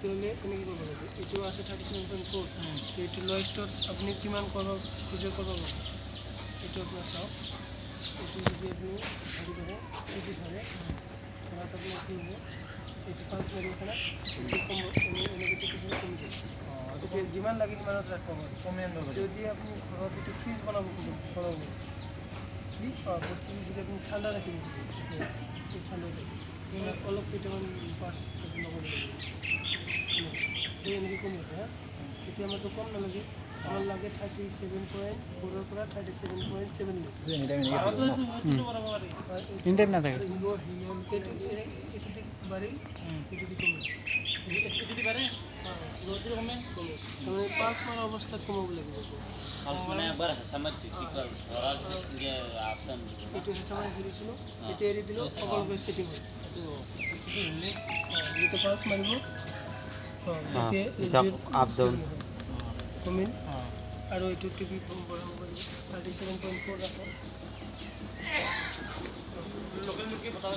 তেতিয়াহ'লে এনেকৈ কৰিব লাগিব। এইটো আছে 37.4। এইটো লৱেষ্টত আপুনি কিমান কৰিব খোজে কৰিব পাৰিব। এইটো আপোনাৰ চাওক, এইটো যদি আপুনি হেৰি কৰে, এইটো ধৰে, ধৰাত আপোনাৰ কি হ'ব, এইটো পাল্চ মাৰিব না, এইটো কম, এনেকৈ টিপি কমি যাব। এতিয়া যিমান লাগে সিমানত ৰাখিব পাৰে। কমি আনিব পাৰি। যদি আপুনি ঘৰত এইটো ফ্ৰিজ বনাব খোজে, ঘৰৰ কি বস্তুটো যদি আপুনি ঠাণ্ডা ৰাখিব খোজে, তেতিয়া এই ঠাণ্ডা থাকে, অলপ কেইটামান পাৰ্চ লগাব লাগিব। এই এনেকৈ কমি আছে। হা, এতিয়া আমাৰতো কম নালাগে, আমাৰ লাগে 37.4ৰ পৰা 37.7। এনি টাইম এনেকৈ থাকিব ন? বনাব পাৰি। এনি টাইম নাথাকে। এইটো এইটো দি বাঢ়িল, এইটো দি কমিল। এইটো দি বাঢ়ে, এইটো দি কমে। কমে, তাৰমানে পাল্চ মৰা অৱস্থাত কমাব লাগিব। পাল্চ মানে একবাৰ হেঁচা মাৰি কি কয় ধৰাৰ পিছত এনেকৈ আপ ডাউন দিব না। এইটো হেঁচা মাৰি ধৰিছিলোঁ, এতিয়া এৰি দিলোঁ, সকলোকে ছেটিং হ'ল। যেতিয়া পাল্চ মাৰিব, এতিয়া আপ ডাউন কমিল আৰু এইটো টিপি বঢ়াব পাৰিব। 37.4 ৰাখক। লোকেল মুৰ্গী বতাহ।